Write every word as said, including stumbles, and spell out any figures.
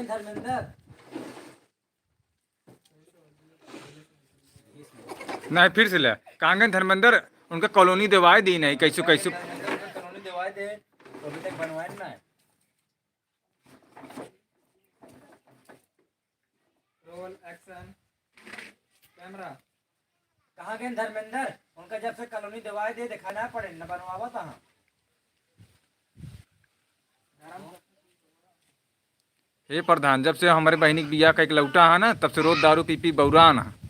धर्मेंद्र। नहीं, फिर से ले। कहाँ गए धर्मेंद्र? उनका कॉलोनी देवाए दी नहीं, कैसो, कैसो। कॉलोनी देवाए दे, तो अभी तक बनवाए ना है। Roll, action, camera. कहाँ गए धर्मेंद्र? उनका जब से कॉलोनी देवाए दे, देखा ना पड़े, न बनवावा तहाँ। हे प्रधान, जब से हमरे बहिनी के बियाह कइके लौटा है ना, तब से रोज दारू पी पी बौरान है।